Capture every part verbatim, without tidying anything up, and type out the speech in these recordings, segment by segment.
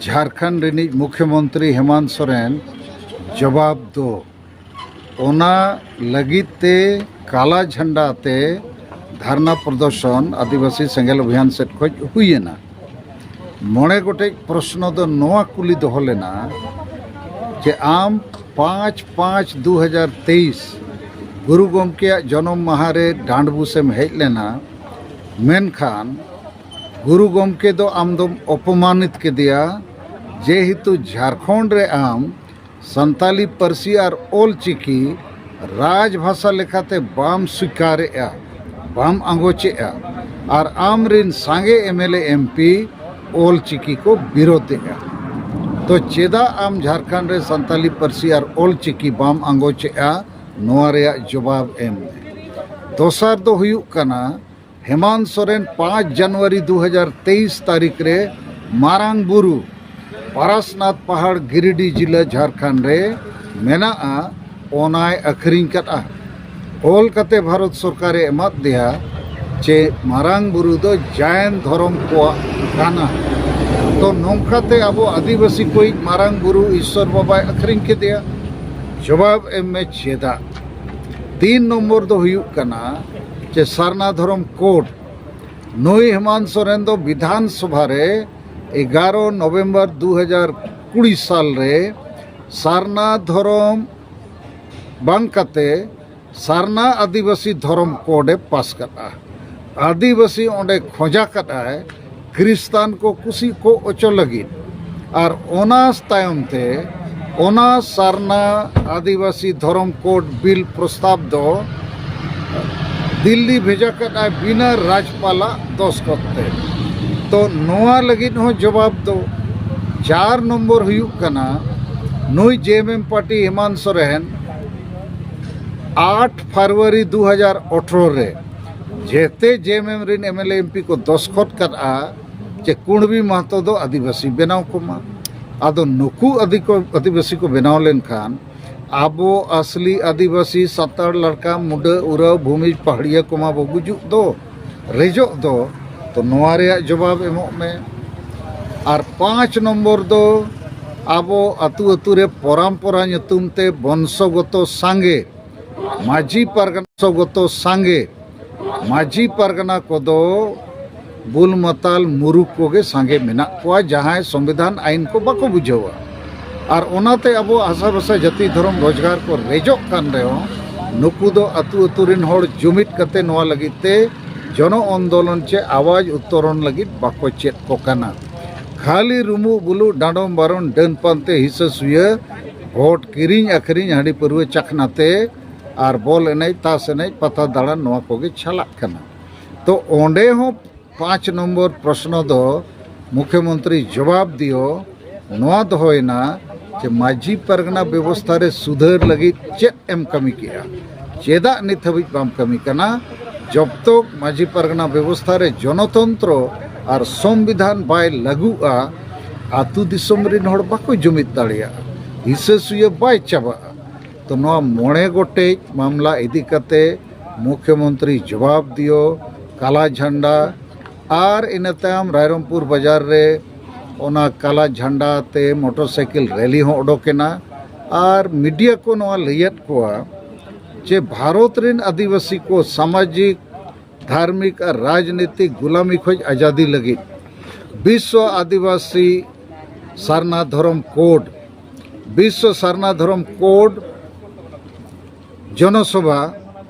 ᱡᱷᱟᱲᱠᱷᱚᱸᱰ ᱨᱤᱱᱤᱡ ᱢᱩᱠᱷᱭᱚᱢᱚᱱᱛᱨᱤ ᱦᱮᱢᱟᱱᱛ ᱥᱚᱨᱮᱱ ᱡᱚᱵᱟᱵ ᱫᱚ᱾ ᱚᱱᱟ ᱞᱟᱹᱜᱤᱫ ᱛᱮ ᱠᱟᱞᱟ ᱡᱷᱟᱱᱰᱟ ᱛᱮ ᱫᱷᱟᱨᱱᱟ ᱯᱨᱚᱫᱚᱨᱥᱚᱱ ᱟᱹᱫᱤᱵᱟᱹᱥᱤ ᱥᱮᱸᱜᱮᱞ ᱚᱵᱷᱤᱭᱟᱱ ᱥᱮᱫ ᱠᱷᱚᱱ ᱦᱩᱭᱮᱱᱟ᱾ ᱢᱚᱬᱮ ᱜᱚᱴᱮᱡ ᱯᱨᱚᱥᱱᱚ ᱫᱚ ᱱᱚᱣᱟ ᱠᱩᱞᱤ ᱫᱚᱦᱚ ᱞᱮᱱᱟ ᱡᱮ ᱟᱢ ᱯᱟᱸᱪ ᱯᱟᱸᱪ ᱫᱩ ᱦᱟᱡᱟᱨ ᱛᱮᱭᱤᱥ ᱜᱩᱨᱩ ᱜᱚᱢᱠᱮᱭᱟᱜ ᱡᱚᱱᱚᱢ ᱢᱟᱦᱟ ᱨᱮ ᱰᱟᱸᱰᱵᱩᱥ ᱮᱢ ᱦᱮᱡ ᱞᱮᱱᱟ, ᱢᱮᱱᱠᱷᱟᱱ ᱜᱩᱨᱩ ᱜᱚᱢᱠᱮ ᱫᱚ ᱟᱢ ᱫᱚᱢ ᱚᱯᱚᱢᱟᱱᱤᱛ ᱠᱮᱫᱮᱭᱟ, ᱡᱮᱦᱮᱛᱩ ᱡᱷᱟᱲᱠᱷᱚᱸᱰ ᱨᱮ ᱟᱢ ᱥᱟᱱᱛᱟᱞᱤ ᱯᱟᱹᱨᱥᱤ ᱟᱨ ᱚᱞ ᱪᱤᱠᱤ ᱨᱟᱡᱽ ᱵᱷᱟᱥᱟ ᱞᱮᱠᱟᱛᱮ ᱵᱟᱢ ᱥᱣᱤᱠᱟᱨᱮᱜᱼᱟ, ᱵᱟᱢ ᱟᱸᱜᱚᱪᱮᱜᱼᱟ, ᱟᱨ ᱟᱢ ᱨᱤᱱ ᱥᱟᱸᱜᱮ M L A M P Ol Chiki ᱠᱚ ᱵᱤᱨᱳᱫᱷᱮᱜᱼᱟ᱾ ᱛᱚ ᱪᱮᱫᱟᱜ ᱟᱢ ᱡᱷᱟᱲᱠᱷᱚᱸᱰ ᱨᱮ ᱥᱟᱱᱛᱟᱞᱤ ᱯᱟᱹᱨᱥᱤ ᱟᱨ ᱚᱞ ᱪᱤᱠᱤ ᱵᱟᱢ ᱟᱸᱜᱚᱪᱮᱜᱼᱟ? ᱱᱚᱣᱟ ᱨᱮᱭᱟᱜ ᱡᱚᱵᱟᱵ ᱮᱢ ᱢᱮ᱾ ᱫᱚᱥᱟᱨ ᱫᱚ ᱦᱩᱭᱩᱜ ᱠᱟᱱᱟ, ᱦᱮᱢᱟᱱᱛ ᱥᱚᱨᱮᱱ ᱯᱟᱸᱪ ᱡᱟᱱᱩᱣᱟᱨᱤ ᱫᱩ ᱦᱟᱡᱟᱨ ᱛᱮᱭᱤᱥ ᱛᱟᱹᱨᱤᱠᱷ ᱨᱮ ᱢᱟᱨᱟᱝ ᱵᱩᱨᱩ ᱯᱟᱨᱟᱥᱱᱟᱛᱷ ᱯᱟᱦᱟᱲ, ᱜᱤᱨᱤᱰᱤ ᱡᱤᱞᱟᱹ, ᱡᱷᱟᱲᱠᱷᱚᱸᱰ ᱨᱮ ᱢᱮᱱᱟᱜᱼᱟ, ᱚᱱᱟᱭ ᱟᱹᱠᱷᱨᱤᱧ ᱠᱟᱫᱼᱟ᱾ ᱚᱞ ᱠᱟᱛᱮ ᱵᱷᱟᱨᱚᱛ ᱥᱚᱨᱠᱟᱨᱮ ᱮᱢᱟᱫ ᱫᱮᱭᱟ ᱡᱮ ᱢᱟᱨᱟᱝ ᱵᱩᱨᱩ ᱫᱚ ᱡᱟᱭᱮᱱ ᱫᱷᱚᱨᱚᱢ ᱠᱚᱣᱟᱜ ᱠᱟᱱᱟ᱾ ᱛᱚ ᱱᱚᱝᱠᱟᱛᱮ ᱟᱵᱚ ᱟᱹᱫᱤᱵᱟᱹᱥᱤ ᱠᱚᱭᱤᱡ ᱢᱟᱨᱟᱝ ᱵᱩᱨᱩ ᱤᱥᱥᱚᱨ ᱵᱟᱵᱟᱭ ᱟᱹᱠᱷᱨᱤᱧ ᱠᱮᱫᱮᱭᱟ᱾ ᱡᱚᱵᱟᱵ ᱮᱢ ᱢᱮ ᱪᱮᱫᱟᱜ? ᱛᱤᱱ ᱱᱚᱢᱵᱚᱨ ᱫᱚ ᱦᱩᱭᱩᱜ ᱠᱟᱱᱟ ᱡᱮ ᱥᱟᱨᱱᱟ ᱫᱷᱚᱨᱚᱢ ᱠᱳᱰ᱾ ᱱᱩᱭ ᱦᱮᱢᱟᱱᱛ ᱥᱚᱨᱮᱱ ᱫᱚ ᱵᱤᱫᱷᱟᱱ ᱥᱚᱵᱷᱟ ᱨᱮ ᱮᱜᱟᱨᱚ ᱱᱚᱵᱷᱮᱢᱵᱚᱨ ᱫᱩ ᱦᱟᱡᱟᱨ ᱠᱩᱲᱤ ᱥᱟᱞ ᱨᱮ ᱥᱟᱨᱱᱟ ᱫᱷᱚᱨᱚᱢ ᱵᱟᱝ ᱠᱟᱛᱮ ᱥᱟᱨᱱᱟ ᱟᱹᱫᱤᱵᱟᱹᱥᱤ ᱫᱷᱚᱨᱚᱢ ᱠᱳᱰ ᱮ ᱯᱟᱥ ᱠᱟᱫᱼᱟ᱾ ᱟᱹᱫᱤᱵᱟᱹᱥᱤ ᱚᱸᱰᱮ ᱠᱷᱚᱡᱟ ᱠᱟᱫᱼᱟᱭ ᱠᱷᱨᱤᱥᱛᱟᱱ ᱠᱚ ᱠᱩᱥᱤ ᱠᱚ ᱚᱪᱚ ᱞᱟᱹᱜᱤᱫ᱾ ᱟᱨ ᱚᱱᱟ ᱛᱟᱭᱚᱢ ᱛᱮ ᱚᱱᱟ ᱥᱟᱨᱱᱟ ᱟᱹᱫᱤᱵᱟᱹᱥᱤ ᱫᱷᱚᱨᱚᱢ ᱠᱳᱰ ᱵᱤᱞ ᱯᱨᱚᱥᱛᱟᱵ ᱫᱚ ᱫᱤᱞᱞᱤ ᱵᱷᱮᱡᱟ ᱠᱟᱫᱼᱟᱭ ᱵᱤᱱᱟᱹ ᱨᱟᱡᱽᱯᱟᱞᱟᱜ ᱫᱚᱥᱠᱚᱛ ᱛᱮ᱾ ᱛᱚ ᱱᱚᱣᱟ ᱞᱟᱹᱜᱤᱫ ᱦᱚᱸ ᱡᱚᱵᱟᱵ ᱫᱚ᱾ ᱪᱟᱨ ᱱᱚᱢᱵᱚᱨ ᱦᱩᱭᱩᱜ ᱠᱟᱱᱟ, ᱱᱩᱭ ᱡᱮ ᱮᱢ ᱮᱢ ᱯᱟᱨᱴᱤ ᱦᱮᱢᱟᱱᱛ ᱥᱚᱨᱮᱱ ᱟᱴ ᱯᱷᱮᱵᱽᱨᱩᱣᱟᱨᱤ ᱫᱩ ᱦᱟᱡᱟᱨ ᱟᱴᱷᱨᱚ ᱨᱮ ᱡᱮᱛᱮ ᱡᱮ ᱮᱢ ᱮᱢ ᱨᱤᱱ M L A M P ᱠᱚ ᱫᱚᱥᱠᱚᱛ ᱠᱟᱫᱼᱟ ᱡᱮ ᱠᱩᱬᱵᱤ ᱢᱟᱦᱛᱚ ᱫᱚ ᱟᱹᱫᱤᱵᱟᱹᱥᱤ ᱵᱮᱱᱟᱣ ᱠᱚᱢᱟ᱾ ᱟᱫᱚ ᱱᱩᱠᱩ ᱟᱹᱫᱤ-, ᱟᱹᱫᱤᱵᱟᱹᱥᱤ ᱠᱚ ᱵᱮᱱᱟᱣ ᱞᱮᱱᱠᱷᱟᱱ ᱟᱵᱚ ᱟᱥᱞᱤ ᱟᱹᱫᱤᱵᱟᱹᱥᱤ ᱥᱟᱱᱛᱟᱲ ᱞᱟᱲᱠᱟ, ᱢᱩᱰᱟᱹ, ᱩᱨᱟᱣ, ᱵᱷᱩᱢᱤᱡᱽ, ᱯᱟᱦᱟᱲᱤᱭᱟᱹ ᱠᱚᱢᱟ ᱵᱚ ᱜᱩᱡᱩᱜ ᱫᱚ, ᱨᱮᱡᱚᱜ ᱫᱚ᱾ ᱛᱚ ᱱᱚᱣᱟ ᱨᱮᱭᱟᱜ ᱡᱚᱵᱟᱵ ᱮᱢᱚᱜ ᱢᱮ᱾ ᱟᱨ ᱯᱟᱸᱪ ᱱᱚᱢᱵᱚᱨ ᱫᱚ ᱟᱵᱚ ᱟᱹᱛᱩ ᱟᱹᱛᱩ ᱨᱮ ᱯᱚᱨᱟᱢᱯᱚᱨᱟ ᱧᱩᱛᱩᱢ ᱛᱮ ᱵᱚᱝᱥᱚᱜᱚᱛᱚ ᱥᱟᱸᱜᱮ, ᱢᱟᱹᱡᱷᱤ ᱯᱟᱨᱜᱟᱱᱟ ᱵᱚᱝᱥᱚᱜᱚᱛᱚ ᱥᱟᱸᱜᱮ, ᱢᱟᱹᱡᱷᱤ ᱯᱟᱨᱜᱟᱱᱟ ᱠᱚᱫᱚ ᱵᱩᱞ ᱢᱟᱛᱟᱞ ᱢᱩᱨᱩᱠ ᱠᱚᱜᱮ ᱥᱟᱸᱜᱮ ᱢᱮᱱᱟᱜ ᱠᱚᱣᱟ, ᱡᱟᱦᱟᱸᱭ ᱥᱚᱝᱵᱤᱫᱷᱟᱱ ᱟᱹᱭᱤᱱ ᱠᱚ ᱵᱟᱠᱚ ᱵᱩᱡᱷᱟᱹᱣᱟ᱾ ᱟᱨ ᱚᱱᱟᱛᱮ ᱟᱵᱚ ᱦᱟᱥᱟ ᱵᱷᱟᱥᱟ ᱡᱟᱹᱛᱤ ᱫᱷᱚᱨᱚᱢ ᱨᱳᱡᱽᱜᱟᱨ ᱠᱚ ᱨᱮᱡᱚᱜ ᱠᱟᱱ ᱨᱮᱦᱚᱸ, ᱱᱩᱠᱩ ᱫᱚ ᱟᱹᱛᱩ ᱟᱹᱛᱩ ᱨᱮᱱ ᱦᱚᱲ ᱡᱩᱢᱤᱫ ᱠᱟᱛᱮ ᱱᱚᱣᱟ ᱞᱟᱹᱜᱤᱫ ᱛᱮ ᱡᱚᱱᱚ ᱟᱱᱫᱳᱞᱚᱱ ᱪᱮ ᱟᱣᱟᱡᱽ ᱩᱛᱛᱚᱨᱚᱱ ᱞᱟᱹᱜᱤᱫ ᱵᱟᱠᱚ ᱪᱮᱫ ᱠᱚ ᱠᱟᱱᱟ᱾ ᱠᱷᱟᱹᱞᱤ ᱨᱩᱢᱩᱜ ᱵᱩᱞᱩᱜ, ᱰᱟᱸᱰᱚᱢ ᱵᱟᱨᱚᱱ, ᱰᱟᱹᱱ ᱯᱟᱱᱛᱮ, ᱦᱤᱥᱟᱹ ᱥᱩᱭᱟᱹ, ᱵᱷᱳᱴ ᱠᱤᱨᱤᱧ ᱟᱹᱠᱷᱨᱤᱧ, ᱦᱟᱺᱰᱤ ᱯᱟᱹᱨᱣᱟᱹ ᱪᱟᱠᱷᱱᱟ ᱛᱮ ᱟᱨ ᱵᱚᱞ ᱮᱱᱮᱡ, ᱛᱟᱥ ᱮᱱᱮᱡ, ᱯᱟᱛᱟ ᱫᱟᱬᱟᱱ, ᱱᱚᱣᱟ ᱠᱚᱜᱮ ᱪᱟᱞᱟᱜ ᱠᱟᱱᱟ᱾ ᱛᱚ ᱚᱸᱰᱮ ᱦᱚᱸ ᱯᱟᱸᱪ ᱱᱚᱢᱵᱚᱨ ᱯᱨᱚᱥᱱᱚ ᱫᱚ ᱢᱩᱠᱷᱭᱚᱢᱚᱱᱛᱨᱤ ᱡᱚᱵᱟᱵ ᱫᱤᱭᱳ ᱱᱚᱣᱟ ᱫᱚᱦᱚᱭᱮᱱᱟ ᱡᱮ ᱢᱟᱹᱡᱷᱤ ᱯᱟᱨᱜᱟᱱᱟ ᱵᱮᱵᱚᱥᱛᱷᱟ ᱨᱮ ᱥᱩᱫᱷᱟᱹᱨ ᱞᱟᱹᱜᱤᱫ ᱪᱮᱫ ᱮᱢ ᱠᱟᱹᱢᱤ ᱠᱮᱜᱼᱟ? ᱪᱮᱫᱟᱜ ᱱᱤᱛ ᱦᱟᱹᱵᱤᱡ ᱵᱟᱢ ᱠᱟᱹᱢᱤ ᱠᱟᱱᱟ? ᱡᱚᱵ ᱛᱚᱠ ᱢᱟᱹᱡᱷᱤ ᱯᱟᱨᱜᱟᱱᱟ ᱵᱮᱵᱚᱥᱛᱷᱟ ᱨᱮ ᱡᱚᱱᱚᱛᱚᱱᱛᱨᱚ ᱟᱨ ᱥᱚᱝᱵᱤᱫᱷᱟᱱ ᱵᱟᱭ ᱞᱟᱹᱜᱩᱜᱼᱟ, ᱟᱹᱛᱩ ᱫᱤᱥᱚᱢ ᱨᱮᱱ ᱦᱚᱲ ᱵᱟᱠᱚ ᱡᱩᱢᱤᱫ ᱫᱟᱲᱮᱭᱟᱜᱼᱟ, ᱦᱤᱥᱟᱹ ᱥᱩᱭᱟᱹ ᱵᱟᱭ ᱪᱟᱵᱟᱜᱼᱟ᱾ ᱛᱚ ᱱᱚᱣᱟ ᱢᱚᱬᱮ ᱜᱚᱴᱮᱡ ᱢᱟᱢᱞᱟ ᱤᱫᱤ ᱠᱟᱛᱮ ᱢᱩᱠᱷᱭᱚᱢᱚᱱᱛᱨᱤ ᱡᱚᱵᱟᱵ ᱫᱤᱭᱳ, ᱠᱟᱞᱟ ᱡᱷᱟᱱᱰᱟ, ᱟᱨ ᱤᱱᱟᱹ ᱛᱟᱭᱚᱢ ᱨᱟᱭᱨᱚᱝᱯᱩᱨ ᱵᱟᱡᱟᱨ ᱨᱮ ᱚᱱᱟ ᱠᱟᱞᱟ ᱡᱷᱟᱱᱰᱟ ᱛᱮ ᱢᱚᱴᱚᱨ ᱥᱟᱭᱠᱮᱞ ᱨᱮᱞᱤ ᱦᱚᱸ ᱚᱰᱚᱠᱮᱱᱟ᱾ ᱟᱨ ᱢᱤᱰᱤᱭᱟ ᱠᱚ ᱱᱚᱣᱟ ᱞᱟᱹᱭᱟᱫ ᱠᱚᱣᱟ ᱡᱮ ᱵᱷᱟᱨᱚᱛ ᱨᱮᱱ ᱟᱹᱫᱤᱵᱟᱹᱥᱤ ᱠᱚ ᱥᱟᱢᱟᱡᱤᱠ, ᱫᱷᱟᱨᱢᱤᱠ ᱟᱨ ᱨᱟᱡᱽᱱᱤᱛᱤᱠ ᱜᱩᱞᱟᱢᱤ ᱠᱷᱚᱱ ᱟᱡᱟᱫᱤ ᱞᱟᱹᱜᱤᱫ ᱵᱤᱥᱥᱚ ᱟᱹᱫᱤᱵᱟᱹᱥᱤ ᱥᱟᱨᱱᱟ ᱫᱷᱚᱨᱚᱢ ᱠᱳᱰ, ᱵᱤᱥᱥᱚ ᱥᱟᱨᱱᱟ ᱫᱷᱚᱨᱚᱢ ᱠᱳᱰ ᱡᱚᱱᱚᱥᱚᱵᱷᱟ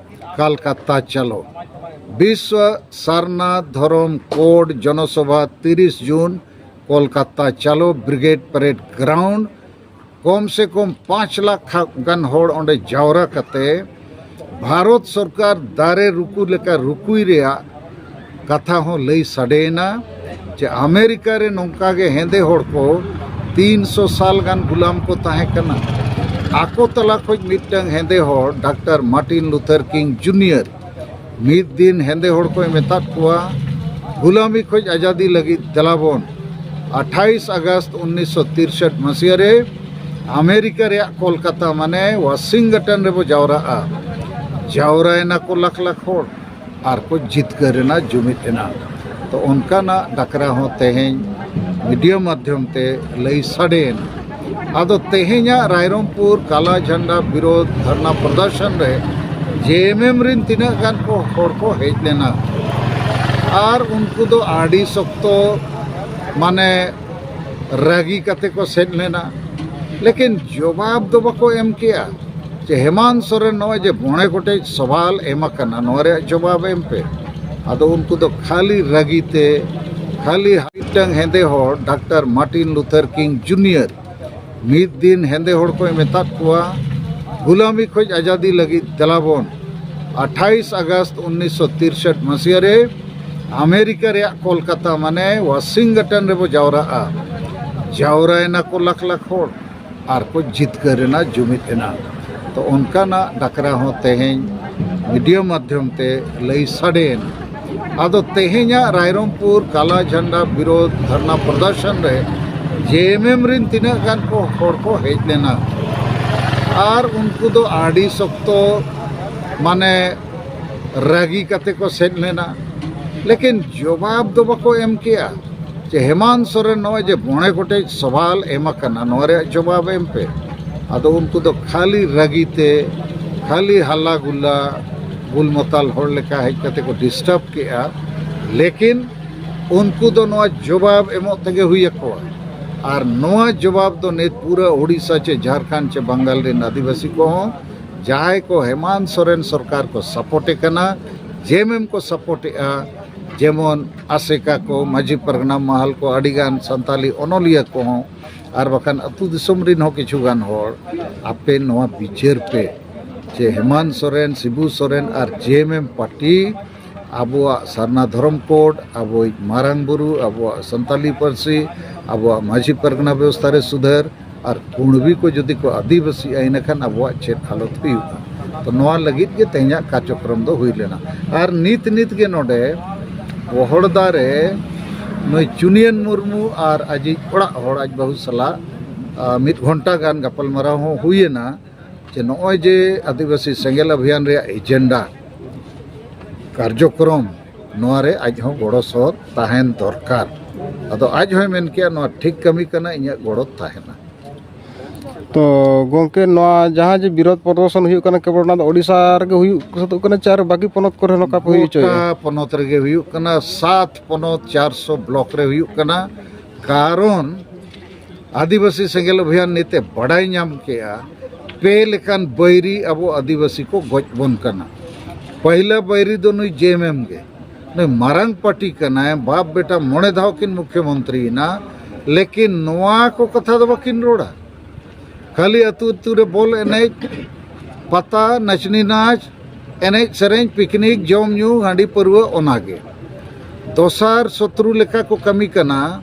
ᱠᱟᱞᱠᱟᱛᱟ ᱪᱟᱞᱚ᱾ ᱵᱤᱥᱥᱚ ᱥᱟᱨᱱᱟ ᱫᱷᱚᱨᱚᱢ ᱠᱳᱰ ᱡᱚᱱᱚᱥᱚᱵᱷᱟ ᱛᱤᱨᱤᱥ ᱡᱩᱱ ᱠᱳᱞᱠᱟᱛᱟ ᱪᱟᱞᱚ, ᱵᱨᱤᱜᱮᱰ ᱯᱟᱨᱮᱰ ᱜᱨᱟᱣᱩᱱᱰ᱾ ᱠᱚᱢ ᱥᱮ ᱠᱚᱢ ᱯᱟᱸᱪ ᱞᱟᱠᱷ ᱜᱟᱱ ᱦᱚᱲ ᱚᱸᱰᱮ ᱡᱟᱣᱨᱟ ᱠᱟᱛᱮ ᱵᱷᱟᱨᱚᱛ ᱥᱚᱨᱠᱟᱨ ᱫᱟᱨᱮ ᱨᱩᱠᱩ ᱞᱮᱠᱟ ᱨᱩᱠᱩᱭ ᱨᱮᱭᱟᱜ ᱠᱟᱛᱷᱟ ᱦᱚᱸ ᱞᱟᱹᱭ ᱥᱟᱰᱮᱭᱮᱱᱟ ᱡᱮ ᱟᱢᱮᱨᱤᱠᱟ ᱨᱮ ᱱᱚᱝᱠᱟ ᱜᱮ ᱦᱮᱸᱫᱮ ᱦᱚᱲ ᱠᱚ ᱛᱤᱱ ᱥᱚ ᱥᱟᱞ ᱜᱟᱱ ᱜᱩᱞᱟᱢ ᱠᱚ ᱛᱟᱦᱮᱸ ᱠᱟᱱᱟ᱾ ᱟᱠᱚ ᱛᱟᱞᱟ ᱠᱷᱚᱱ ᱢᱤᱫᱴᱟᱝ ᱦᱮᱸᱫᱮ ᱦᱚᱲ ᱰᱟᱠᱛᱟᱨ ᱢᱟᱨᱴᱤᱱ ᱞᱩᱛᱷᱟᱨ ᱠᱤᱝ ᱡᱩᱱᱤᱭᱚᱨ ᱢᱤᱫ ᱫᱤᱱ ᱦᱮᱸᱫᱮ ᱦᱚᱲ ᱠᱚᱭ ᱢᱮᱛᱟᱫ ᱠᱚᱣᱟ, ᱜᱩᱞᱟᱢᱤ ᱠᱷᱚᱱ ᱟᱡᱟᱫᱤ ᱞᱟᱹᱜᱤᱫ ᱫᱮᱞᱟᱵᱚᱱ᱾ ᱟᱴᱷᱟᱭᱤᱥ ᱟᱜᱚᱥᱴ ᱩᱱᱤᱥᱥᱚ ᱛᱤᱨᱥᱴ ᱢᱟᱹᱥᱤᱭᱟᱹ ᱨᱮ ᱟᱢᱮᱨᱤᱠᱟ ᱨᱮᱭᱟᱜ ᱠᱳᱞᱠᱟᱛᱟ ᱢᱟᱱᱮ ᱣᱟᱥᱤᱝᱴᱚᱱ ᱨᱮᱵᱚ ᱡᱟᱣᱨᱟᱜᱼᱟ᱾ ᱡᱟᱣᱨᱟᱭᱮᱱᱟ ᱠᱚ ᱞᱟᱠᱷ ᱞᱟᱠᱷ ᱦᱚᱲ ᱟᱨ ᱠᱚ ᱡᱤᱛᱠᱟᱹᱨ ᱮᱱᱟ, ᱡᱩᱢᱤᱫ ᱮᱱᱟ᱾ ᱛᱚ ᱚᱱᱠᱟᱱᱟᱜ ᱰᱟᱠᱨᱟ ᱦᱚᱸ ᱛᱮᱦᱮᱧ ᱢᱤᱰᱤᱭᱟ ᱢᱟᱫᱽᱫᱷᱚᱢ ᱛᱮ ᱞᱟᱹᱭ ᱥᱟᱰᱮᱭᱮᱱᱟ᱾ ᱟᱫᱚ ᱛᱮᱦᱮᱧᱟᱜ ᱨᱟᱭᱨᱚᱝᱯᱩᱨ ᱠᱟᱞᱟ ᱡᱷᱟᱱᱰᱟ ᱵᱤᱨᱳᱫᱷ ᱫᱷᱟᱨᱱᱟ ᱯᱨᱚᱫᱚᱨᱥᱚᱱ ᱨᱮ ᱡᱮ ᱮᱢ ᱮᱢ ᱨᱤᱱ ᱛᱤᱱᱟᱹᱜ ᱜᱟᱱ ᱠᱚ ᱦᱚᱲ ᱠᱚ ᱦᱮᱡ ᱞᱮᱱᱟ, ᱟᱨ ᱩᱱᱠᱩ ᱫᱚ ᱟᱹᱰᱤ ᱥᱚᱠᱛᱚ, ᱢᱟᱱᱮ, ᱨᱟᱹᱜᱤ ᱠᱟᱛᱮ ᱠᱚ ᱥᱮᱱ ᱞᱮᱱᱟ, ᱞᱮᱠᱤᱱ ᱡᱚᱵᱟᱵ ᱫᱚ ᱵᱟᱠᱚ ᱮᱢ ᱠᱮᱜᱼᱟ᱾ ᱡᱮ ᱦᱮᱢᱟᱱᱛ ᱥᱚᱨᱮᱱ ᱱᱚᱜᱼᱚᱭ ᱡᱮ ᱢᱚᱬᱮ ᱜᱚᱴᱮᱡ ᱥᱚᱣᱟᱞ ᱮᱢ ᱟᱠᱟᱱᱟ, ᱱᱚᱣᱟ ᱨᱮᱭᱟᱜ ᱡᱚᱵᱟᱵ ᱮᱢ ᱯᱮ᱾ ᱟᱫᱚ ᱩᱱᱠᱩ ᱫᱚ ᱠᱷᱟᱹᱞᱤ ᱨᱟᱹᱜᱤ ᱛᱮ, ᱠᱷᱟᱹᱞᱤ ᱢᱤᱫᱴᱟᱝ ᱦᱮᱸᱫᱮ ᱦᱚᱲ ᱰᱟᱠᱛᱟᱨ ᱢᱟᱨᱴᱤᱱ ᱞᱩᱛᱷᱟᱨ ᱠᱤᱝ ᱡᱩᱱᱤᱭᱚᱨ ᱢᱤᱫ ᱫᱤᱱ ᱦᱮᱸᱫᱮ ᱦᱚᱲ ᱠᱚᱭ ᱢᱮᱛᱟᱫ ᱠᱚᱣᱟ, "ᱜᱩᱞᱟᱢᱤ ᱠᱷᱚᱱ ᱟᱡᱟᱫᱤ ᱞᱟᱹᱜᱤᱫ ᱫᱮᱞᱟᱵᱚᱱ, ᱟᱴᱷᱟᱭᱤᱥ ᱟᱜᱚᱥᱴ ᱩᱱᱤᱥᱥᱚ ᱛᱤᱨᱥᱚᱴ ᱢᱟᱹᱥᱤᱭᱟᱹ ᱨᱮ ᱟᱢᱮᱨᱤᱠᱟ ᱨᱮᱭᱟᱜ ᱠᱳᱞᱠᱟᱛᱟ, ᱢᱟᱱᱮ ᱣᱟᱥᱤᱝᱴᱚᱱ ᱨᱮᱵᱚ ᱡᱟᱣᱨᱟᱜᱼᱟ᱾" ᱡᱟᱣᱨᱟᱭᱮᱱᱟ ᱠᱚ ᱞᱟᱠᱷ ᱞᱟᱠᱷ ᱦᱚᱲ, ᱟᱨ ᱠᱚ ᱡᱤᱛᱠᱟᱹᱨ ᱮᱱᱟ, ᱡᱩᱢᱤᱫ ᱮᱱᱟ᱾ ᱛᱚ, ᱚᱱᱠᱟᱱᱟᱜ ᱰᱟᱠᱨᱟ ᱦᱚᱸ ᱛᱮᱦᱮᱧ ᱢᱤᱰᱤᱭᱟ ᱢᱟᱫᱽᱫᱷᱚᱢ ᱛᱮ ᱞᱟᱹᱭ ᱥᱟᱰᱮᱭᱮᱱᱟ᱾ ᱟᱫᱚ ᱛᱮᱦᱮᱧᱟᱜ ᱨᱟᱭᱨᱚᱝᱯᱩᱨ ᱠᱟᱞᱟ ᱡᱷᱟᱱᱰᱟ ᱵᱤᱨᱳᱫᱷ ᱫᱷᱟᱨᱱᱟ ᱯᱨᱚᱫᱚᱨᱥᱚᱱ ᱨᱮ ᱡᱮ ᱮᱢ ᱮᱢ ᱨᱤᱱ ᱛᱤᱱᱟᱹᱜ ᱜᱟᱱ ᱠᱚ ᱦᱚᱲ ᱠᱚ ᱦᱮᱡ ᱞᱮᱱᱟ, ᱟᱨ ᱩᱱᱠᱩ ᱫᱚ ᱟᱹᱰᱤ ᱥᱚᱠᱛᱚ, ᱢᱟᱱᱮ, ᱨᱟᱹᱜᱤ ᱠᱟᱛᱮ ᱠᱚ ᱥᱮᱱ ᱞᱮᱱᱟ, ᱞᱮᱠᱤᱱ ᱡᱚᱵᱟᱵ ᱫᱚ ᱵᱟᱠᱚ ᱮᱢ ᱠᱮᱜᱼᱟ᱾ ᱡᱮ ᱦᱮᱢᱟᱱᱛ ᱥᱚᱨᱮᱱ ᱱᱚᱜᱼᱚᱭ ᱡᱮ ᱢᱚᱬᱮ ᱜᱚᱴᱮᱡ ᱥᱚᱣᱟᱞ ᱮᱢ ᱟᱠᱟᱱᱟ, ᱱᱚᱣᱟ ᱨᱮᱭᱟᱜ ᱡᱚᱵᱟᱵ ᱮᱢ ᱯᱮ᱾ ᱟᱫᱚ ᱩᱱᱠᱩ ᱫᱚ ᱠᱷᱟᱹᱞᱤ ᱨᱟᱹᱜᱤ ᱛᱮ, ᱠᱷᱟᱹᱞᱤ ᱦᱟᱞᱞᱟ ᱜᱩᱞᱞᱟ, ᱜᱩᱞᱢᱚᱛᱟᱞ ᱦᱚᱲ ᱞᱮᱠᱟ ᱦᱮᱡ ᱠᱟᱛᱮ ᱠᱚ ᱰᱤᱥᱴᱟᱨᱵ ᱠᱮᱜᱼᱟ᱾ ᱞᱮᱠᱤᱱ ᱩᱱᱠᱩ ᱫᱚ ᱱᱚᱣᱟ ᱡᱚᱵᱟᱵ ᱮᱢᱚᱜ ᱛᱮᱜᱮ ᱦᱩᱭ ᱟᱠᱚᱣᱟ᱾ ᱟᱨ ᱱᱚᱣᱟ ᱡᱚᱵᱟᱵ ᱫᱚ ᱱᱤᱛ ᱯᱩᱨᱟᱹ ᱳᱰᱤᱥᱟ ᱪᱮ ᱡᱷᱟᱲᱠᱷᱚᱸᱰ ᱪᱮ ᱵᱟᱝᱜᱟᱞ ᱨᱮᱱ ᱟᱹᱫᱤᱵᱟᱹᱥᱤ ᱠᱚᱦᱚᱸ, ᱡᱟᱦᱟᱸᱭ ᱠᱚ ᱦᱮᱢᱟᱱᱛ ᱥᱚᱨᱮᱱ ᱥᱚᱨᱠᱟᱨ ᱠᱚ ᱥᱟᱯᱳᱨᱴᱮ ᱠᱟᱱᱟ, ᱡᱮ ᱮᱢ ᱮᱢ ᱠᱚ ᱥᱟᱯᱳᱨᱴᱮᱜᱼᱟ, ᱡᱮᱢᱚᱱ ᱟᱥᱮᱠᱟ ᱠᱚ, ᱢᱟᱹᱡᱷᱤ ᱯᱟᱨᱜᱟᱱᱟ ᱢᱟᱦᱟᱞ ᱠᱚ, ᱟᱹᱰᱤᱜᱟᱱ ᱥᱟᱱᱛᱟᱞᱤ ᱚᱱᱚᱞᱤᱭᱟᱹ ᱠᱚᱦᱚᱸ, ᱟᱨ ᱵᱟᱠᱷᱟᱱ ᱟᱹᱛᱩ ᱫᱤᱥᱚᱢ ᱨᱤᱱ ᱦᱚᱸ ᱠᱤᱪᱷᱩ ᱜᱟᱱ ᱦᱚᱲ, ᱟᱯᱮ ᱱᱚᱣᱟ ᱵᱤᱪᱟᱹᱨ ᱯᱮ ᱡᱮ ᱦᱮᱢᱟᱱᱛ ᱥᱚᱨᱮᱱ, ᱥᱤᱵᱩ ᱥᱚᱨᱮᱱ ᱟᱨ ᱡᱮ ᱮᱢ ᱮᱢ ᱯᱟᱨᱴᱤ ᱟᱵᱚᱣᱟᱜ ᱥᱟᱨᱱᱟ ᱫᱷᱚᱨᱚᱢ ᱠᱳᱰ, ᱟᱵᱚᱭᱤᱡ ᱢᱟᱨᱟᱝ ᱵᱩᱨᱩ, ᱟᱵᱚᱣᱟᱜ ᱥᱟᱱᱛᱟᱞᱤ ᱯᱟᱹᱨᱥᱤ, ᱟᱵᱚᱣᱟᱜ ᱢᱟᱹᱡᱷᱤ ᱯᱟᱨᱜᱟᱱᱟ ᱵᱮᱵᱚᱥᱛᱷᱟ ᱨᱮ ᱥᱩᱫᱷᱟᱹᱨ, ᱟᱨ ᱠᱩᱬᱵᱤ ᱠᱚ ᱡᱩᱫᱤ ᱠᱚ ᱟᱹᱫᱤᱵᱟᱹᱥᱤᱜᱼᱟ, ᱤᱱᱟᱹᱠᱷᱟᱱ ᱟᱵᱚᱣᱟᱜ ᱪᱮᱫ ᱦᱟᱞᱚᱛ ᱦᱩᱭᱩᱜᱼᱟ? ᱛᱚ, ᱱᱚᱣᱟ ᱞᱟᱹᱜᱤᱫ ᱜᱮ ᱛᱮᱦᱮᱧᱟᱜ ᱠᱟᱨᱡᱚᱠᱨᱚᱢ ᱫᱚ ᱦᱩᱭ ᱞᱮᱱᱟ᱾ ᱟᱨ ᱱᱤᱛ ᱱᱤᱛ ᱜᱮ ᱱᱚᱰᱮ ᱵᱚᱦᱚᱲᱫᱟ ᱨᱮ ᱱᱩᱭ ᱪᱩᱱᱤᱭᱟᱹᱱ ᱢᱩᱨᱢᱩ ᱟᱨ ᱟᱡᱤᱡ ᱚᱲᱟᱜ ᱦᱚᱲ, ᱟᱡ ᱵᱟᱹᱦᱩ ᱥᱟᱞᱟᱜ, ᱟ, ᱢᱤᱫ ᱜᱷᱚᱱᱴᱟ ᱜᱟᱱ ᱜᱟᱯᱟᱞᱢᱟᱨᱟᱣ ᱦᱚᱸ ᱦᱩᱭᱮᱱᱟ᱾ ᱡᱮ ᱱᱚᱜᱼᱚᱭ ᱡᱮ ᱟᱹᱫᱤᱵᱟᱹᱥᱤ ᱥᱮᱸᱜᱮᱞ ᱚᱵᱷᱤᱭᱟᱱ ᱨᱮᱭᱟᱜ ᱮᱡᱮᱱᱰᱟ, ᱠᱟᱨᱡᱚᱠᱨᱚᱢ, ᱱᱚᱣᱟ ᱨᱮ ᱟᱡ ᱦᱚᱸ ᱜᱚᱲᱚ ᱥᱚᱦᱚᱫ ᱛᱟᱦᱮᱱ ᱫᱚᱨᱠᱟᱨ᱾ ᱟᱫᱚ ᱟᱡ ᱦᱚᱸᱭ ᱢᱮᱱ ᱠᱮᱜᱼᱟ, ᱱᱚᱣᱟ ᱴᱷᱤᱠ ᱠᱟᱹᱢᱤ ᱠᱟᱱᱟ, ᱤᱧᱟᱹᱜ ᱜᱚᱲᱚ ᱛᱟᱦᱮᱱᱟ᱾ ᱛᱚ ᱜᱚᱢᱠᱮ, ᱱᱚᱣᱟ ᱡᱟᱦᱟᱸ ᱡᱮ ᱵᱤᱨᱳᱫᱷ ᱯᱨᱚᱫᱚᱨᱥᱚᱱ ᱦᱩᱭᱩᱜ ᱠᱟᱱᱟ, ᱠᱮᱵᱚᱞ ᱚᱱᱟ ᱫᱚ ᱳᱰᱤᱥᱟ ᱨᱮᱜᱮ ᱦᱩᱭᱩᱜ ᱥᱟᱹᱛᱚᱜ ᱠᱟᱱᱟ, ᱪᱮ ᱟᱨ ᱵᱟᱹᱠᱤ ᱯᱚᱱᱚᱛ ᱠᱚᱨᱮ ᱱᱚᱝᱠᱟ ᱯᱮ ᱦᱩᱭ ᱦᱚᱪᱚᱭᱟ? ᱜᱚᱴᱟ ᱯᱚᱱᱚᱛ ᱨᱮᱜᱮ ᱦᱩᱭᱩᱜ ᱠᱟᱱᱟ, ᱥᱟᱛ ᱯᱚᱱᱚᱛ, ᱪᱟᱨᱥᱚ ᱵᱞᱚᱠ ᱨᱮ ᱦᱩᱭᱩᱜ ᱠᱟᱱᱟ᱾ ᱠᱟᱨᱚᱱ ᱟᱹᱫᱤᱵᱟᱹᱥᱤ ᱥᱮᱸᱜᱮᱞ ᱚᱵᱷᱤᱭᱟᱱ ᱱᱤᱛᱮ ᱵᱟᱰᱟᱭ ᱧᱟᱢ ᱠᱮᱜᱼᱟ, ᱯᱮ ᱞᱮᱠᱟᱱ ᱵᱟᱹᱭᱨᱤ ᱟᱵᱚ ᱟᱹᱫᱤᱵᱟᱹᱥᱤ ᱠᱚ ᱜᱚᱡ ᱵᱚᱱ ᱠᱟᱱᱟ᱾ ᱯᱟᱹᱦᱤᱞᱟ ᱵᱟᱹᱭᱨᱤ ᱫᱚ ᱱᱩᱭ ᱡᱮ ᱮᱢ ᱮᱢ ᱜᱮ᱾ ᱱᱩᱭ ᱢᱟᱨᱟᱝ ᱯᱟᱨᱴᱤ ᱠᱟᱱᱟᱭ, ᱵᱟᱯ ᱵᱮᱴᱟ ᱢᱚᱬᱮ ᱫᱷᱟᱣ ᱠᱤᱱ ᱢᱩᱠᱷᱭᱚᱢᱚᱱᱛᱨᱤᱭᱮᱱᱟ, ᱞᱮᱠᱤᱱ ᱱᱚᱣᱟ ᱠᱚ ᱠᱟᱛᱷᱟ ᱫᱚ ᱵᱟᱹᱠᱤᱱ ᱨᱚᱲᱟ᱾ ᱠᱷᱟᱹᱞᱤ ᱟᱹᱛᱩ ᱟᱹᱛᱩ ᱨᱮ ᱵᱚᱞ ᱮᱱᱮᱡ, ᱯᱟᱛᱟ, ᱱᱟᱪᱱᱤ ᱱᱟᱪ, ᱮᱱᱮᱡ ᱥᱮᱨᱮᱧ, ᱯᱤᱠᱱᱤᱠ, ᱡᱚᱢ ᱧᱩ, ᱦᱟᱺᱰᱤ ᱯᱟᱹᱨᱣᱟᱹ, ᱚᱱᱟᱜᱮ᱾ ᱫᱚᱥᱟᱨ ᱥᱚᱛᱨᱩ ᱞᱮᱠᱟ ᱠᱚ ᱠᱟᱹᱢᱤ ᱠᱟᱱᱟ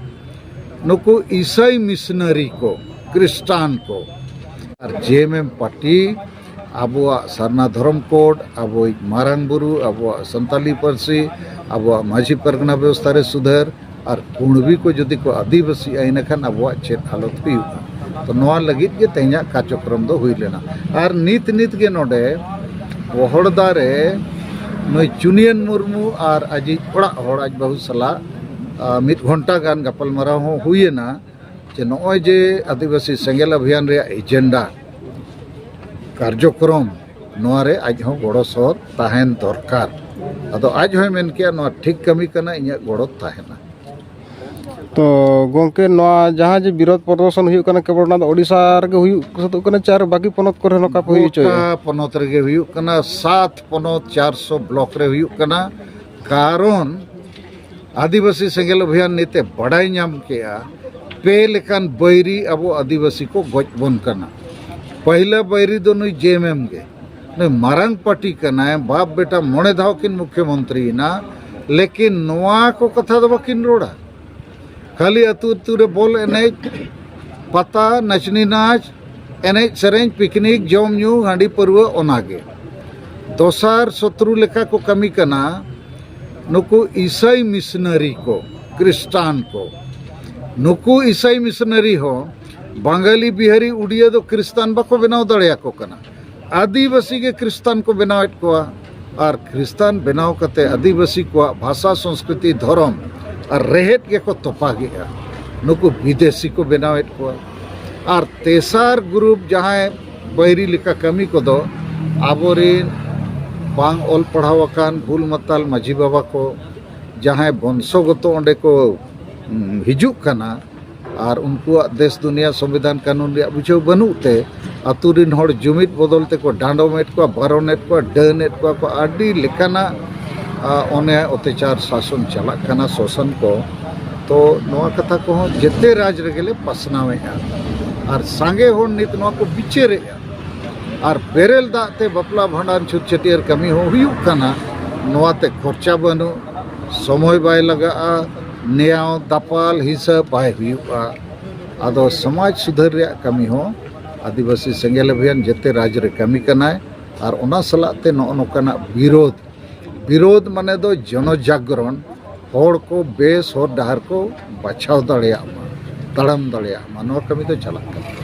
ᱱᱩᱠᱩ ᱤᱥᱟᱹᱭ ᱢᱤᱥᱱᱟᱨᱤ ᱠᱚ, ᱠᱷᱨᱤᱥᱴᱟᱱ ᱠᱚ᱾ ᱟᱨ ᱡᱮ ᱮᱢ ᱮᱢ ᱯᱟᱨᱴᱤ ᱟᱵᱚᱣᱟᱜ ᱥᱟᱨᱱᱟ ᱫᱷᱚᱨᱚᱢ ᱠᱳᱰ, ᱟᱵᱚᱭᱤᱡ ᱢᱟᱨᱟᱝ ᱵᱩᱨᱩ, ᱟᱵᱚᱣᱟᱜ ᱥᱟᱱᱛᱟᱞᱤ ᱯᱟᱹᱨᱥᱤ, ᱟᱵᱚᱣᱟᱜ ᱢᱟᱹᱡᱷᱤ ᱯᱟᱨᱜᱟᱱᱟ ᱵᱮᱵᱚᱥᱛᱷᱟ ᱨᱮ ᱥᱩᱫᱷᱟᱹᱨ, ᱟᱨ ᱠᱩᱬᱵᱤ ᱠᱚ ᱡᱩᱫᱤ ᱠᱚ ᱟᱹᱫᱤᱵᱟᱹᱥᱤᱜᱼᱟ, ᱤᱱᱟᱹᱠᱷᱟᱱ ᱟᱵᱚᱣᱟᱜ ᱪᱮᱫ ᱦᱟᱞᱚᱛ ᱦᱩᱭᱩᱜᱼᱟ? ᱛᱚ ᱱᱚᱣᱟ ᱞᱟᱹᱜᱤᱫ ᱜᱮ ᱛᱮᱦᱮᱧᱟᱜ ᱠᱟᱨᱡᱚᱠᱨᱚᱢ ᱫᱚ ᱦᱩᱭ ᱞᱮᱱᱟ᱾ ᱟᱨ ᱱᱤᱛ ᱱᱤᱛ ᱜᱮ ᱱᱚᱰᱮ ᱵᱚᱦᱚᱲᱫᱟ ᱨᱮ ᱱᱩᱭ ᱪᱩᱱᱤᱭᱟᱹᱱ ᱢᱩᱨᱢᱩ ᱟᱨ ᱟᱡᱤᱡ ᱚᱲᱟᱜ ᱦᱚᱲ, ᱟᱡ ᱵᱟᱹᱦᱩ ᱥᱟᱞᱟᱜ, ᱟ, ᱢᱤᱫ ᱜᱷᱚᱱᱴᱟ ᱜᱟᱱ ᱜᱟᱯᱟᱞᱢᱟᱨᱟᱣ ᱦᱚᱸ ᱦᱩᱭᱮᱱᱟ᱾ ᱡᱮ ᱱᱚᱜᱼᱚᱭ ᱡᱮ ᱟᱹᱫᱤᱵᱟᱹᱥᱤ ᱥᱮᱸᱜᱮᱞ ᱚᱵᱷᱤᱭᱟᱱ ᱨᱮᱭᱟᱜ ᱮᱡᱮᱱᱰᱟ, ᱠᱟᱨᱡᱚᱠᱨᱚᱢ, ᱱᱚᱣᱟ ᱨᱮ ᱟᱡ ᱦᱚᱸ ᱜᱚᱲᱚ ᱥᱚᱦᱚᱫ ᱛᱟᱦᱮᱱ ᱫᱚᱨᱠᱟᱨ᱾ ᱟᱫᱚ ᱟᱡ ᱦᱚᱸᱭ ᱢᱮᱱ ᱠᱮᱜᱼᱟ, ᱱᱚᱣᱟ ᱴᱷᱤᱠ ᱠᱟᱹᱢᱤ ᱠᱟᱱᱟ, ᱤᱧᱟᱹᱜ ᱜᱚᱲᱚ ᱛᱟᱦᱮᱱᱟ᱾ ᱛᱚ ᱜᱚᱢᱠᱮ, ᱱᱚᱣᱟ ᱡᱟᱦᱟᱸ ᱡᱮ ᱵᱤᱨᱳᱫᱷ ᱯᱨᱚᱫᱚᱨᱥᱚᱱ ᱦᱩᱭᱩᱜ ᱠᱟᱱᱟ, ᱠᱮᱵᱚᱞ ᱚᱱᱟ ᱫᱚ ᱳᱰᱤᱥᱟ ᱨᱮᱜᱮ ᱦᱩᱭᱩᱜ ᱥᱟᱹᱛᱚᱜ ᱠᱟᱱᱟ, ᱪᱮ ᱟᱨ ᱵᱟᱹᱠᱤ ᱯᱚᱱᱚᱛ ᱠᱚᱨᱮ ᱱᱚᱝᱠᱟ ᱯᱮ ᱦᱩᱭ ᱦᱚᱪᱚᱭᱟ? ᱜᱚᱴᱟ ᱯᱚᱱᱚᱛ ᱨᱮᱜᱮ ᱦᱩᱭᱩᱜ ᱠᱟᱱᱟ, ᱥᱟᱛ ᱯᱚᱱᱚᱛ, ᱪᱟᱨᱥᱚ ᱵᱞᱚᱠ ᱨᱮ ᱦᱩᱭᱩᱜ ᱠᱟᱱᱟ᱾ ᱠᱟᱨᱚᱱ ᱟᱹᱫᱤᱵᱟᱹᱥᱤ ᱥᱮᱸᱜᱮᱞ ᱚᱵᱷᱤᱭᱟᱱ ᱱᱤᱛᱮ ᱵᱟᱰᱟᱭ ᱧᱟᱢ ᱠᱮᱜᱼᱟ, ᱯᱮ ᱞᱮᱠᱟᱱ ᱵᱟᱹᱭᱨᱤ ᱟᱵᱚ ᱟᱹᱫᱤᱵᱟᱹᱥᱤ ᱠᱚ ᱜᱚᱡ ᱵᱚᱱ ᱠᱟᱱᱟ᱾ ᱯᱟᱹᱦᱤᱞᱟ ᱵᱟᱹᱭᱨᱤ ᱫᱚ ᱱᱩᱭ ᱡᱮ ᱮᱢ ᱮᱢ ᱜᱮ᱾ ᱱᱩᱭ ᱢᱟᱨᱟᱝ ᱯᱟᱨᱴᱤ ᱠᱟᱱᱟᱭ, ᱵᱟᱯ ᱵᱮᱴᱟ ᱢᱚᱬᱮ ᱫᱷᱟᱣ ᱠᱤᱱ ᱢᱩᱠᱷᱭᱚᱢᱚᱱᱛᱨᱤᱭᱮᱱᱟ, ᱞᱮᱠᱤᱱ ᱱᱚᱣᱟ ᱠᱚ ᱠᱟᱛᱷᱟ ᱫᱚ ᱵᱟᱹᱠᱤᱱ ᱨᱚᱲᱟ᱾ ᱠᱷᱟᱹᱞᱤ ᱟᱹᱛᱩ ᱟᱹᱛᱩ ᱨᱮ ᱵᱚᱞ ᱮᱱᱮᱡ, ᱯᱟᱛᱟ, ᱱᱟᱪᱱᱤ ᱱᱟᱪ, ᱮᱱᱮᱡ ᱥᱮᱨᱮᱧ, ᱯᱤᱠᱱᱤᱠ, ᱡᱚᱢ ᱧᱩ, ᱦᱟᱺᱰᱤ ᱯᱟᱹᱨᱣᱟᱹ, ᱚᱱᱟᱜᱮ᱾ ᱫᱚᱥᱟᱨ ᱥᱚᱛᱨᱩ ᱞᱮᱠᱟ ᱠᱚ ᱠᱟᱹᱢᱤ ᱠᱟᱱᱟ ᱱᱩᱠᱩ ᱤᱥᱟᱹᱭ ᱢᱤᱥᱱᱟᱨᱤ ᱠᱚ, ᱠᱷᱨᱤᱥᱴᱟᱱ ᱠᱚ᱾ ᱱᱩᱠᱩ ᱤᱥᱟᱹᱭ ᱢᱤᱥᱱᱟᱨᱤ ᱦᱚᱸ ᱵᱟᱝᱜᱟᱞᱤ, ᱵᱤᱦᱟᱨᱤ, ᱩᱰᱤᱭᱟ ᱫᱚ ᱠᱷᱨᱤᱥᱴᱟᱱ ᱵᱟᱠᱚ ᱵᱮᱱᱟᱣ ᱫᱟᱲᱮᱭᱟᱠᱚ ᱠᱟᱱᱟ᱾ ᱟᱹᱫᱤᱵᱟᱹᱥᱤ ᱜᱮ ᱠᱷᱨᱤᱥᱴᱟᱱ ᱠᱚ ᱵᱮᱱᱟᱣᱮᱫ ᱠᱚᱣᱟ᱾ ᱟᱨ ᱠᱷᱨᱤᱥᱴᱟᱱ ᱵᱮᱱᱟᱣ ᱠᱟᱛᱮ ᱟᱹᱫᱤᱵᱟᱹᱥᱤ ᱠᱚᱣᱟᱜ ᱵᱷᱟᱥᱟ, ᱥᱚᱝᱥᱠᱨᱤᱛᱤ, ᱫᱷᱚᱨᱚᱢ, ᱟᱨ ᱨᱮᱦᱮᱫ ᱜᱮᱠᱚ ᱛᱚᱯᱟᱜᱮᱜᱼᱟ᱾ ᱱᱩᱠᱩ ᱵᱤᱫᱮᱥᱤ ᱠᱚ ᱵᱮᱱᱟᱣᱮᱫ ᱠᱚᱣᱟ᱾ ᱟᱨ ᱛᱮᱥᱟᱨ ᱜᱨᱩᱯ ᱡᱟᱦᱟᱸᱭ ᱵᱟᱹᱭᱨᱤ ᱞᱮᱠᱟ ᱠᱟᱹᱢᱤ ᱠᱚᱫᱚ ᱟᱵᱚᱨᱮᱱ ᱵᱟᱝ ᱚᱞ ᱯᱟᱲᱦᱟᱣ ᱟᱠᱟᱱ ᱵᱩᱞ ᱢᱟᱛᱟᱞ ᱢᱟᱹᱡᱷᱤ ᱵᱟᱵᱟ ᱠᱚ ᱡᱟᱦᱟᱸᱭ ᱵᱚᱝᱥᱚᱜᱚᱛᱚ ᱚᱸᱰᱮ ᱠᱚ, ᱩᱸ, ᱦᱤᱡᱩᱜ ᱠᱟᱱᱟ, ᱟᱨ ᱩᱱᱠᱩᱣᱟᱜ ᱫᱮᱥ ᱫᱩᱱᱤᱭᱟᱹ ᱥᱚᱝᱵᱤᱫᱷᱟᱱ ᱠᱟᱹᱱᱩᱱ ᱨᱮᱭᱟᱜ ᱵᱩᱡᱷᱟᱹᱣ ᱵᱟᱹᱱᱩᱜ ᱛᱮ ᱟᱛᱳ ᱨᱮᱱ ᱦᱚᱲ ᱡᱩᱢᱤᱫ ᱵᱚᱫᱚᱞ ᱛᱮᱠᱚ ᱰᱟᱸᱰᱚᱢᱮᱫ ᱠᱚᱣᱟ, ᱵᱟᱨᱚᱱᱮᱫ ᱠᱚᱣᱟ, ᱰᱟᱹᱱᱮᱫ ᱠᱚᱣᱟ ᱠᱚ, ᱟᱹᱰᱤ ᱞᱮᱠᱟᱱᱟᱜ, ᱟ, ᱚᱱᱮ ᱚᱛᱛᱟᱪᱟᱨ ᱥᱟᱥᱚᱱ ᱪᱟᱞᱟᱜ ᱠᱟᱱᱟ, ᱥᱳᱥᱚᱱ ᱠᱚ᱾ ᱛᱚ ᱱᱚᱣᱟ ᱠᱟᱛᱷᱟ ᱠᱚᱦᱚᱸ ᱡᱮᱛᱮ ᱨᱟᱡᱽ ᱨᱮᱜᱮ ᱞᱮ ᱯᱟᱥᱱᱟᱣᱮᱫᱼᱟ᱾ ᱟᱨ ᱥᱟᱸᱜᱮ ᱦᱚᱲ ᱱᱤᱛ ᱱᱚᱣᱟ ᱠᱚ ᱵᱤᱪᱟᱹᱨᱮᱫᱼᱟ᱾ ᱟᱨ ᱵᱮᱨᱮᱞ ᱫᱟᱜ ᱛᱮ ᱵᱟᱯᱞᱟ ᱵᱷᱟᱸᱰᱟᱱ ᱪᱷᱩᱛ ᱪᱷᱟᱹᱴᱭᱟᱹᱨ ᱠᱟᱹᱢᱤ ᱦᱚᱸ ᱦᱩᱭᱩᱜ ᱠᱟᱱᱟ᱾ ᱱᱚᱣᱟ ᱛᱮ ᱠᱷᱚᱨᱪᱟ ᱵᱟᱹᱱᱩᱜ, ᱥᱚᱢᱚᱭ ᱵᱟᱭ ᱞᱟᱜᱟᱜᱼᱟ, ᱱᱮᱭᱟᱣ ᱫᱟᱯᱟᱞ ᱦᱤᱥᱟᱹᱵ ᱵᱟᱭ ᱦᱩᱭᱩᱜᱼᱟ᱾ ᱟᱫᱚ ᱥᱚᱢᱟᱡᱽ ᱥᱩᱫᱷᱟᱹᱨ ᱨᱮᱭᱟᱜ ᱠᱟᱹᱢᱤ ᱦᱚᱸ ᱟᱹᱫᱤᱵᱟᱹᱥᱤ ᱥᱮᱸᱜᱮᱞ ᱚᱵᱷᱤᱭᱟᱱ ᱡᱮᱛᱮ ᱨᱟᱡᱽ ᱨᱮ ᱠᱟᱹᱢᱤ ᱠᱟᱱᱟᱭ᱾ ᱟᱨ ᱚᱱᱟ ᱥᱟᱞᱟᱜ ᱛᱮ ᱱᱚᱜᱼᱚ ᱱᱚᱝᱠᱟᱱᱟᱜ ᱵᱤᱨᱳᱫᱷ, ᱵᱤᱨᱳᱫᱷ ᱢᱟᱱᱮ ᱫᱚ ᱡᱚᱱᱚ ᱡᱟᱜᱽᱨᱚᱱ, ᱦᱚᱲ ᱠᱚ ᱵᱮᱥ ᱦᱚᱨ ᱰᱟᱦᱟᱨ ᱠᱚ ᱵᱟᱪᱷᱟᱣ ᱫᱟᱲᱮᱭᱟᱜ ᱢᱟ, ᱛᱟᱲᱟᱢ ᱫᱟᱲᱮᱭᱟᱜ ᱢᱟ, ᱱᱚᱣᱟ ᱠᱟᱹᱢᱤ ᱫᱚ ᱪᱟᱞᱟᱜ ᱠᱟᱱᱟ᱾